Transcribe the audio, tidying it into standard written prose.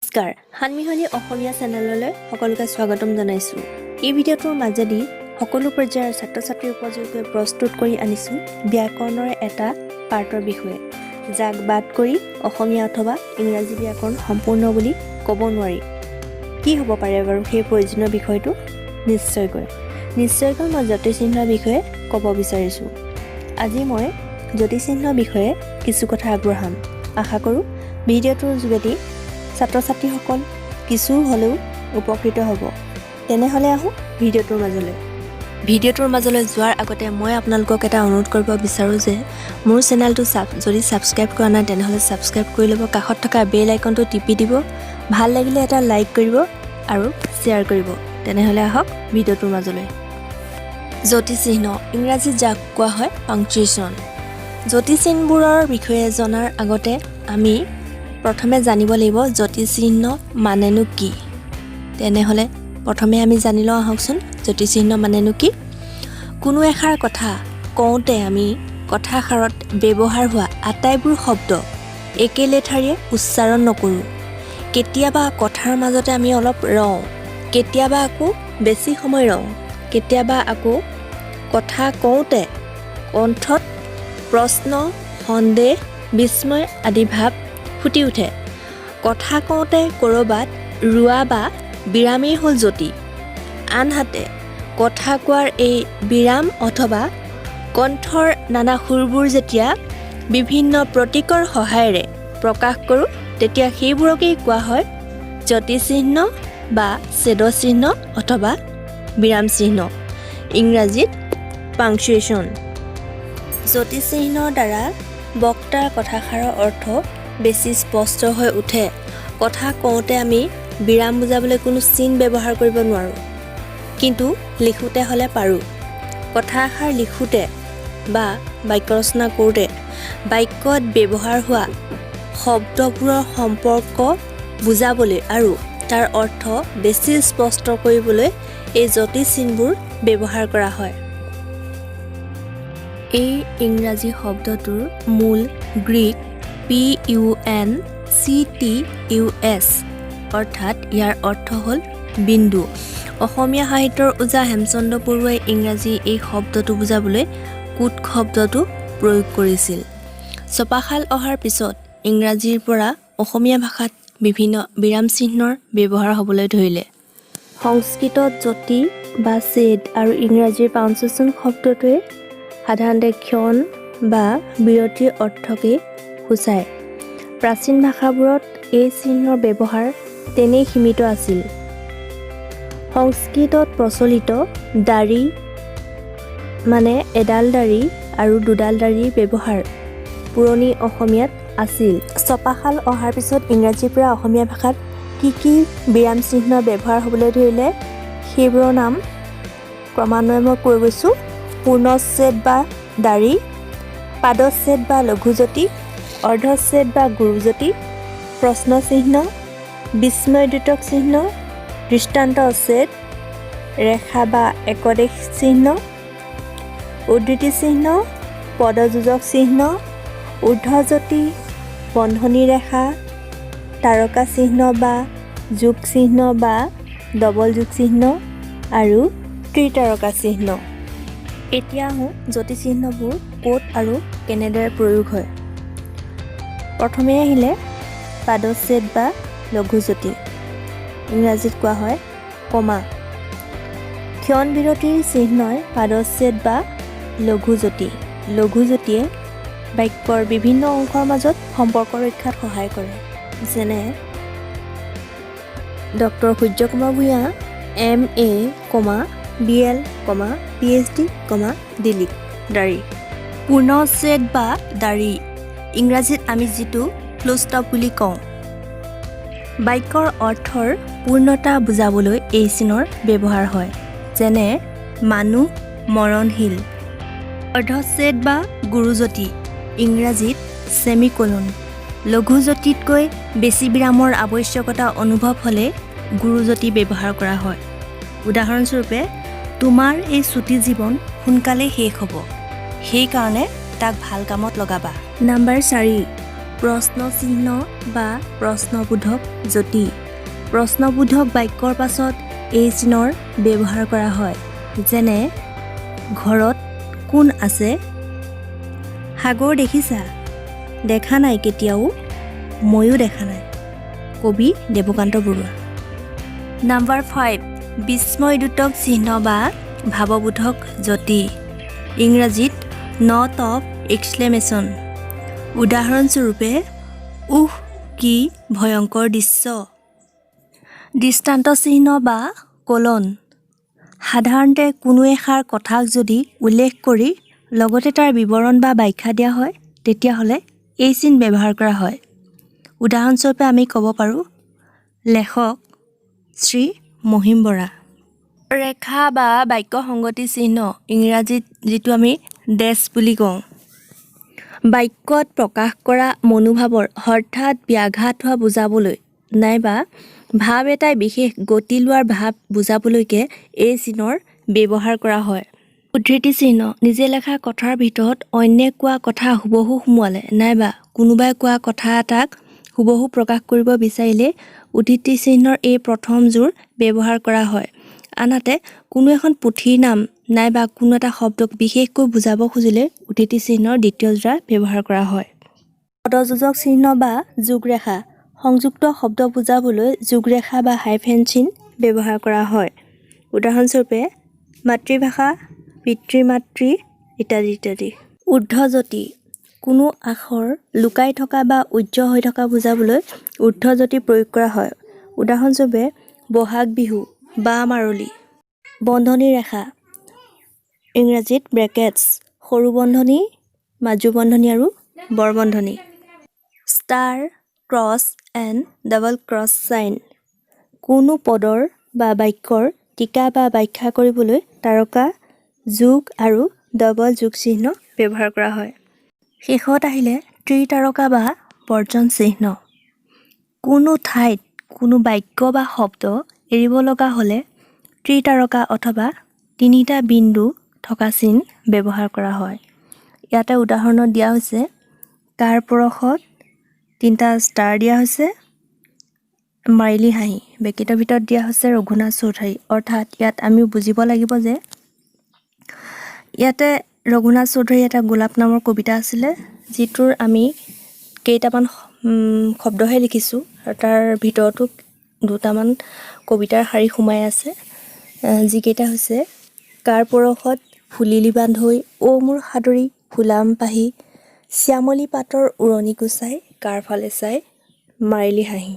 নমস্কাৰ, সানমিহলি অসমীয়া চেনেললৈ সকলোকে স্বাগতম জনাইছোঁ। এই ভিডিঅ'টোৰ মাজেদি সকলো পৰ্যায়ৰ ছাত্ৰ ছাত্ৰীৰ উপযোগী প্ৰস্তুত কৰি আনিছোঁ ব্যাকৰণৰ এটা পাৰ্টৰ বিষয়ে, যাক বাদ কৰি অসমীয়া অথবা ইংৰাজী ব্যাকৰণ সম্পূৰ্ণ বুলি ক'ব নোৱাৰি। কি হ'ব পাৰে বাৰু সেই প্ৰয়োজনীয় বিষয়টো? নিশ্চয়কৈ মই যতিচিহ্নৰ বিষয়ে ক'ব বিচাৰিছোঁ। আজি মই যতিচিহ্নৰ বিষয়ে কিছু কথা আগবঢ়াম। আশা কৰোঁ ভিডিঅ'টোৰ যোগেদি ছাত্ৰ ছাত্ৰীসকল কিছু হ'লেও উপকৃত হ'ব। তেনেহ'লে আহোঁ ভিডিঅ'টোৰ মাজলৈ। ভিডিঅ'টোৰ মাজলৈ যোৱাৰ আগতে মই আপোনালোকক এটা অনুৰোধ কৰিব বিচাৰোঁ যে মোৰ চেনেলটো যদি ছাবস্ক্ৰাইব কৰা নাই, তেনেহ'লে ছাবস্ক্ৰাইব কৰি ল'ব, কাষত থকা বেল আইকনটো টিপি দিব, ভাল লাগিলে এটা লাইক কৰিব আৰু শ্বেয়াৰ কৰিব। তেনেহ'লে আহক ভিডিঅ'টোৰ মাজলৈ। যতিচিহ্ন, ইংৰাজীত যাক কোৱা হয় পাংচুৱেশ্যন। যতিচিহ্নবোৰৰ বিষয়ে জনাৰ আগতে আমি প্ৰথমে জানিব লাগিব যতিচিহ্ন মানেনো কি। তেনেহ'লে প্ৰথমে আমি জানি লওঁ আহকচোন, যতিচিহ্ন মানেনো কি। কোনো এষাৰ কথা কওঁতে আমি কথাষাৰত ব্যৱহাৰ হোৱা আটাইবোৰ শব্দ একেলেঠাৰিয়ে উচ্চাৰণ নকৰোঁ। কেতিয়াবা কথাৰ মাজতে আমি অলপ ৰওঁ, কেতিয়াবা আকৌ বেছি সময় ৰওঁ, কেতিয়াবা আকৌ কথা কওঁতে কণ্ঠত প্ৰশ্ন, সন্দেহ, বিস্ময় আদি ভাৱ ফুটি উঠে। কথা কওঁতে ক'ৰবাত ৰোৱা বা বিৰামেই হ'ল যতি। আনহাতে কথা কোৱাৰ এই বিৰাম অথবা কণ্ঠৰ নানা সুৰবোৰ যেতিয়া বিভিন্ন প্ৰতীকৰ সহায়েৰে প্ৰকাশ কৰোঁ, তেতিয়া সেইবোৰকেই কোৱা হয় যতিচিহ্ন বা ছেদচিহ্ন অথবা বিৰাম চিহ্ন, ইংৰাজীত পাংচুৱেশ্যন। যতিচিহ্নৰ দ্বাৰা বক্তাৰ কথাষাৰৰ অৰ্থ বেছি স্পষ্ট হৈ উঠে। কথা কওঁতে আমি বিৰাম বুজাবলৈ কোনো চিন ব্যৱহাৰ কৰিব নোৱাৰোঁ, কিন্তু লিখোঁতে হ'লে পাৰোঁ। কথা এষাৰ লিখোঁতে বা বাক্য ৰচনা কৰোঁতে বাক্যত ব্যৱহাৰ হোৱা শব্দবোৰৰ সম্পৰ্ক বুজাবলৈ আৰু তাৰ অৰ্থ বেছি স্পষ্ট কৰিবলৈ এই যতি চিনবোৰ ব্যৱহাৰ কৰা হয়। এই ইংৰাজী শব্দটোৰ মূল গ্ৰীক punctus, অৰ্থাৎ ইয়াৰ অৰ্থ হ'ল বিন্দু। অসমীয়া সাহিত্যৰ ওজা হেমচন্দ্ৰ বৰুৱাই ইংৰাজী এই শব্দটো বুজাবলৈ কুট শব্দটো প্ৰয়োগ কৰিছিল। ছপাশাল অহাৰ পিছত ইংৰাজীৰ পৰা অসমীয়া ভাষাত বিভিন্ন বিৰাম চিহ্নৰ ব্যৱহাৰ হ'বলৈ ধৰিলে। সংস্কৃতত যতি বা ছেদ আৰু ইংৰাজীৰ পাংচুৱেশ্যন শব্দটোৱে সাধাৰণতে ক্ষণ বা বিৰতিৰ অৰ্থকেই সূচায়। প্ৰাচীন ভাষাবোৰত এই চিহ্নৰ ব্যৱহাৰ তেনেই সীমিত আছিল। সংস্কৃতত প্ৰচলিত দাড়ি মানে এডাল দাড়ি আৰু দুডাল দাড়িৰ ব্যৱহাৰ পুৰণি অসমীয়াত আছিল। ছপাশাল অহাৰ পিছত ইংৰাজীৰ পৰা অসমীয়া ভাষাত কি কি বিৰাম চিহ্ন ব্যৱহাৰ হ'বলৈ ধৰিলে, সেইবোৰৰ নাম ক্ৰমান্বয়ে মই কৈ গৈছোঁ। পূৰ্ণচ্ছেদ বা দাড়ি, পাদচ্ছেদ বা লঘুযতি, অৰ্ধচ্ছেদ বা গুৰুযতি, প্ৰশ্নচিহ্ন, বিস্ময়দ্যোতক চিহ্ন, দৃষ্টান্ত ছেদ, ৰেখা বা একদেশ চিহ্ন, উদ্ধৃতি চিহ্ন, পদযোজক চিহ্ন, ঊৰ্ধ্বযতি, বন্ধনী ৰেখা, তাৰকা চিহ্ন বা যোগ চিহ্ন বা ডবল যোগ চিহ্ন আৰু ত্ৰিতাৰকা চিহ্ন। এতিয়া আহোঁ যতি চিহ্নবোৰ ক'ত আৰু কেনেদৰে প্ৰয়োগ হয়। প্ৰথমে আহিলে পাদচ্ছেদ বা লঘুযতি, ইংৰাজীত কোৱা হয় কমা। ক্ষণ বিৰতিৰ চিহ্নই পাদচ্ছেদ বা লঘুযতি। লঘুযতিয়ে বাক্যৰ বিভিন্ন অংশৰ মাজত সম্পৰ্ক ৰক্ষাত সহায় কৰে। যেনে, doctor Surya Kumar Bhuyan, MA comma BL comma PhD comma D Litt দাড়ি। পূৰ্ণচ্ছেদ বা দাড়ি, ইংৰাজীত আমি যিটো ফুলষ্টপ বুলি কওঁ, বাক্যৰ অৰ্থৰ পূৰ্ণতা বুজাবলৈ এই চিনৰ ব্যৱহাৰ হয়। যেনে, মানুহ মৰণশীল। অৰ্ধচ্ছেদ বা গুৰুযতি, ইংৰাজীত ছেমিকোলন। লঘুযতিতকৈ বেছি বিৰামৰ আৱশ্যকতা অনুভৱ হ'লে গুৰুযতি ব্যৱহাৰ কৰা হয়। উদাহৰণস্বৰূপে, তোমাৰ এই চুটি জীৱন সোনকালেই শেষ হ'ব, সেইকাৰণে তাক ভাল কামত লগাবা। নাম্বাৰ 4, প্ৰশ্ন চিহ্ন বা প্ৰশ্নবোধক যতি। প্ৰশ্নবোধক বাক্যৰ পাছত এই চিনৰ ব্যৱহাৰ কৰা হয়। যেনে, ঘৰত কোন আছে? সাগৰ দেখিছা? দেখা নাই কেতিয়াও, ময়ো দেখা নাই। কবি দেৱকান্ত বৰুৱা। নাম্বাৰ 5, বিস্ময়দ্যোতক চিহ্ন বা ভাৱবোধক যতি, ইংৰাজীত not of exclamation. উদাহৰণস্বৰূপে, উহ, কি ভয়ংকৰ দৃশ্য! দৃষ্টান্ত চিহ্ন বা কলন। সাধাৰণতে কোনো এষাৰ কথাক যদি উল্লেখ কৰি লগতে তাৰ বিৱৰণ বা ব্যাখ্যা দিয়া হয়, তেতিয়াহ'লে এই চিন ব্যৱহাৰ কৰা হয়। উদাহৰণস্বৰূপে আমি ক'ব পাৰোঁ, লেখক শ্ৰী মহিম বৰা। ৰেখা বা বাক্য সংগতি চিহ্ন, ইংৰাজীত যিটো আমি ডেছ বুলি কওঁ। বাক্যত প্ৰকাশ কৰা মনোভাৱৰ হঠাৎ ব্যাঘাত হোৱা বুজাবলৈ নাইবা ভাৱ এটাই বিশেষ গতি লোৱাৰ ভাৱ বুজাবলৈকে এই চিনৰ ব্যৱহাৰ কৰা হয়। উদ্ধৃতি চিহ্ন। নিজে লেখা কথাৰ ভিতৰত অন্যে কোৱা কথা হুবহু সোমোৱালে নাইবা কোনোবাই কোৱা কথা এটাক হুবহু প্ৰকাশ কৰিব বিচাৰিলে উদ্ধৃতি চিহ্নৰ এই প্ৰথম যোৰ ব্যৱহাৰ কৰা হয়। আনহাতে কোনো এখন পুথিৰ নাম নাইবা কোনো এটা শব্দক বিশেষকৈ বুজাব খুজিলে উদ্ধৃতি চিহ্নৰ দ্বিতীয় যোৰা ব্যৱহাৰ কৰা হয়। পদযোজক চিহ্ন বা যোগৰেখা। সংযুক্ত শব্দ বুজাবলৈ যোগৰেখা বা হাইফেন চিন ব্যৱহাৰ কৰা হয়। উদাহৰণস্বৰূপে, মাতৃভাষা, পিতৃ মাতৃ ইত্যাদি ইত্যাদি। ঊৰ্ধ্বযতি। কোনো আখৰ লুকাই থকা বা উহ্য হৈ থকা বুজাবলৈ ঊৰ্ধ্বযতি প্ৰয়োগ কৰা হয়। উদাহৰণস্বৰূপে, বহাগ বিহু, বা মাৰলি। বন্ধনী ৰেখা, ইংৰাজীত ব্ৰেকেটছ, সৰু বন্ধনী, মাজু বন্ধনী আৰু বৰ বন্ধনী। Star, cross and double cross sign. কোনো পদৰ বা বাক্যৰ টীকা বা ব্যাখ্যা কৰিবলৈ তাৰকা, যোগ আৰু ডবল যোগ চিহ্ন ব্যৱহাৰ কৰা হয়। শেষত আহিলে ত্ৰিতাৰকা বা বৰ্জন চিহ্ন। কোনো ঠাইত কোনো বাক্য বা শব্দ এৰিব লগা হ'লে ত্ৰিতাৰকা অথবা তিনিটা বিন্দু থকা চিন ব্যৱহাৰ কৰা হয়। ইয়াতে উদাহৰণত দিয়া হৈছে, কাৰ পৰশত, তিনিটা ষ্টাৰ দিয়া হৈছে, মাৰিলি হাঁহি, ব্ৰেকেটৰ ভিতৰত দিয়া হৈছে ৰঘুনাথ চৌধুৰী। অৰ্থাৎ ইয়াত আমি বুজিব লাগিব যে ইয়াতে ৰঘুনাথ চৌধুৰীৰ এটা গোলাপ নামৰ কবিতা আছিলে, যিটোৰ আমি কেইটামান শব্দহে লিখিছোঁ আৰু তাৰ ভিতৰতো দুটামান কবিতাৰ শাৰী সোমাই আছে, যিকেইটা হৈছে, কাৰ পৰশত ফুলিলি বান্ধৈ, অ' মোৰ সাদৰী ফুলাম পাহি, শ্যামলী পাতৰ উৰণি কোচাই কাৰ ফালে চাই মাৰিলি হাঁহি।